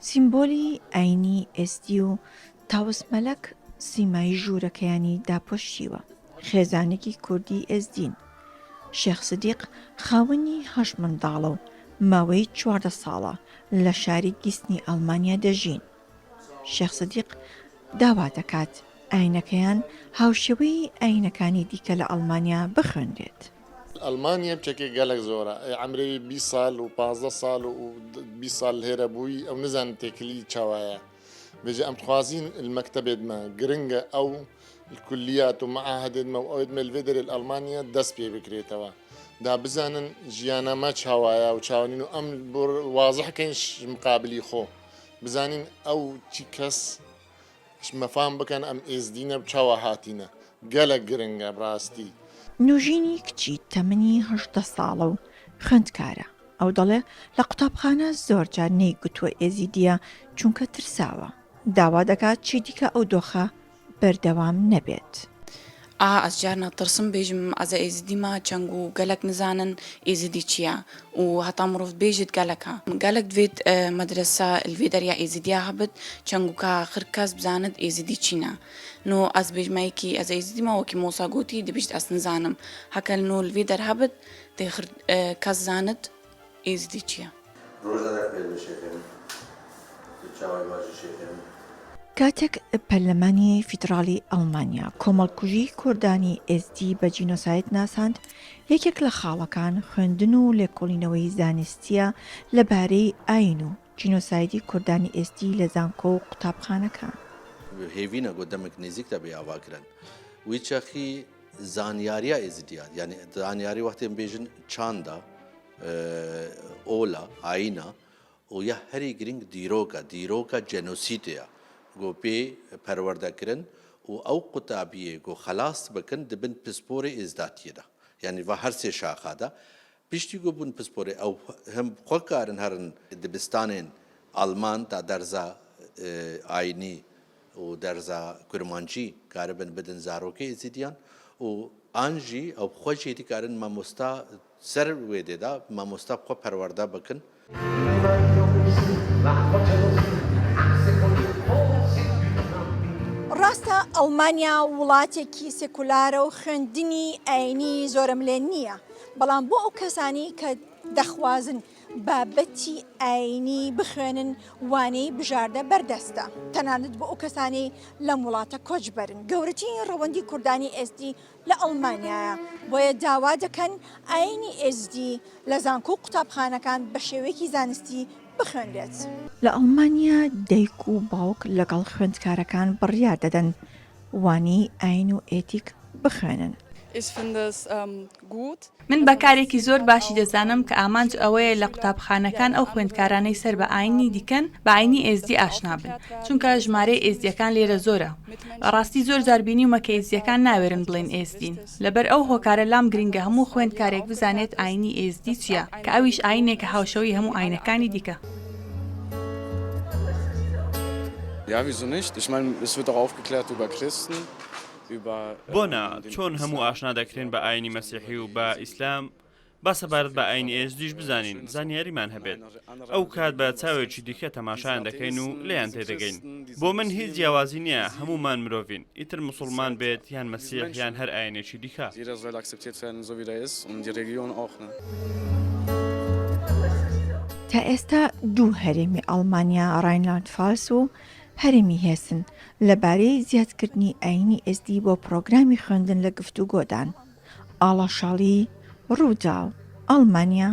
سیمبۆلی ئاینی ئێزدی و تاوس مەلەک سیمای ژوورەکەیانی داپۆشیوە، خێزانێکی کوردی ئێزدین. شێخ سدیق خاوەنی هەشت منداڵە و ماوەی 14 ساڵە لە شاری گیسنی ئەڵمانیا دەژین. شێخ سدیق داوا دەکات ئاینەکەیان هاوشێوەی ئاینەکانی دیکە لە ئەڵمانیا بخوێنرێت. ئەڵمانیا چەکێ گەلەک زۆرە ئەی عەمرێ وی 20 سال و 15 سال و 20 سال لێرە بووی ئەو نزان تێکلی چاوایە بێژە ئەم تخوازین المەکتەبێت مە گرنگە ئەو الکلیات و معاهدێت مە و ئەوێت مە لڤێ دەرێ ئەڵمانیا دەست پێ بکرێتەوە دا بزانن ژیانە مە چاوایە و چاوەنین و ئەم وازح کەین مقابلی خۆ بزانین ئەو چی کەس مەفام بکەن ئەم ئێزدینە چاوا هاتینە گەلەک گرنگە بڕاستی. نوژینی کچی تەمەنی 18 ساڵە و خوێندکارە، ئەو دەڵێ لە قوتابخانە زۆر جار نەیگوتووە ئێزیدییە چونکە ترساوە، داوا دەکات چیدیکە ئەو دۆخە بەردەوام نەبێت. ئا ئەز جارنا ترسم بێژم ئەزە ئێزیدی ما چەنگو گەلەک نزانن ئێزیدی چیە و هەتا مڕۆڤ بێژت گەلەکە گەلەک دڤێت مەدرەسە لڤێ دەریا ئێزیدیا هەبت چەنگو کا خر کەس بزانت ئێزیدی چینە نۆ ئەز بێژمە یەکی ئەزە ئێزیدی ما وەکی مۆسا گۆتی دبیژت ئەز نزانم هەکەل نۆ لڤێ دەر هەبت دێ خر کەس زانت ئێزدی چیە؟ ڕۆژانە پێت بە شێخێ من تۆ چاوای باجی شێخێ من. کاتێک پەرلەمانی فیدڕاڵی ئەڵمانیا کۆمەڵکوژیی کوردانی ئێزدی بە جینۆساید ناساند، یەکێک لە خاڵەکان خوێندن و لێکۆڵینەوەی زانستییە لەبارەی ئایین و جینۆسایدی کوردانی ئێزدی لە زانکۆ و قوتابخانەکان. هێڤینە گۆ دەمک نزیک دە بێ ئاڤا کرن وی چەخی زانیاریا ئێزدیا یانی زانیاری وەختێ بێژن چاندا ئۆلا، ئایینە و یا هەری گرنگ دیرۆکە، دیرۆکە جێنۆسیدێە گۆ پێ پەروەردە کرن و ئەو قوتابیێ گۆ خەلاس بکن دبن پسپۆرێ ئێزداتیێ دا یانی ڤە هەر سێ شاخا دا پشتی گۆ بوون پسپۆرێ ئەو هەم خۆ کارن هەرن دبستانێن ئەڵمان تا دەرزا ئاینی و دەرزا کورمانجی کاربن بدن زارۆکێ ئێزیدیان و ئانژی ئەو خوە ژی دکارن مامۆستا سەر وێ دێدا مامۆستا بخوە پەروەردە بکن. ڕاستە ئەڵمانیا وڵاتێکی سێکولارە و خوێندنی ئاینی زۆرەملێ نییە، بەڵام بۆ ئەو کەسانەی کە دەخوازن بابەتی ئاینی بخوێنن وانەی بژاردە بەردەستە، تەنانەت بۆ ئەو کەسانەی لەم وڵاتە کۆچبەرن. گەورەترین ڕەوەندی کوردانی ئێزدی لە ئەڵمانیایە، بۆیە داوا دەکەن ئاینی ئێزدی لە زانکۆ و قوتابخانەکان بە شێوەیەکی زانستی بخوێنرێت. لە ئەڵمانیا دایک و باوک لەگەڵ خوێندکارەکان بڕیار دەدەن وانەی ئاین و ئێتیک بخوێنن. من بە کارێکی زۆر باشی دەزانم کە ئامانج ئەوەیە لە قوتابخانەکان ئەو خوێندکارانەی سەر بە ئاینی دیکەن بە ئاینی ئێزدی ئاشنا بن چونکە ژمارەی ئێزدیەکان لێرە زۆرە بەڕاستی زۆر جار بینیومە کە ئێزدیەکان ناوێرن بڵێن ئێزدین لەبەر ئەو هۆکارە لام گرنگە هەموو خوێندکارێک بزانێت ئاینی ئێزدی چیە کە ئەویش ئاینێکە هاوشێوەی هەموو ئاینەکانی دیکە. Ja, wieso nicht? Ich meine, es wird auch aufgeklärt über Christen. بۆ نا؟ چۆن هەموو ئاشنا دەکرێن بە ئاینی مەسیحی و بە ئیسلام، با سەبارەت بە ئاینی ئێزدیش بزانین، زانیاریمان هەبێت. ئەو کات بە چاوێکی دیکە تەماشایان دەکەین و لێیان تێدەگەین. بۆ من هیچ جیاوازی نییە، هەموومان مرۆڤین، ئیتر موسوڵمان بێت یان مەسیح یان هەر ئاینێکی دیکە. تا ئێستا دوو هەرێمی ئەڵمانیا ڕاینلاند-فالس و هەرێمی هێسن لەبارەی زیادکردنی ئایینی ئێزدی بۆ پڕۆگرامی خوێندن لە گفتوگۆدان. ئاڵا شاڵی، رووداو، ئەڵمانیا.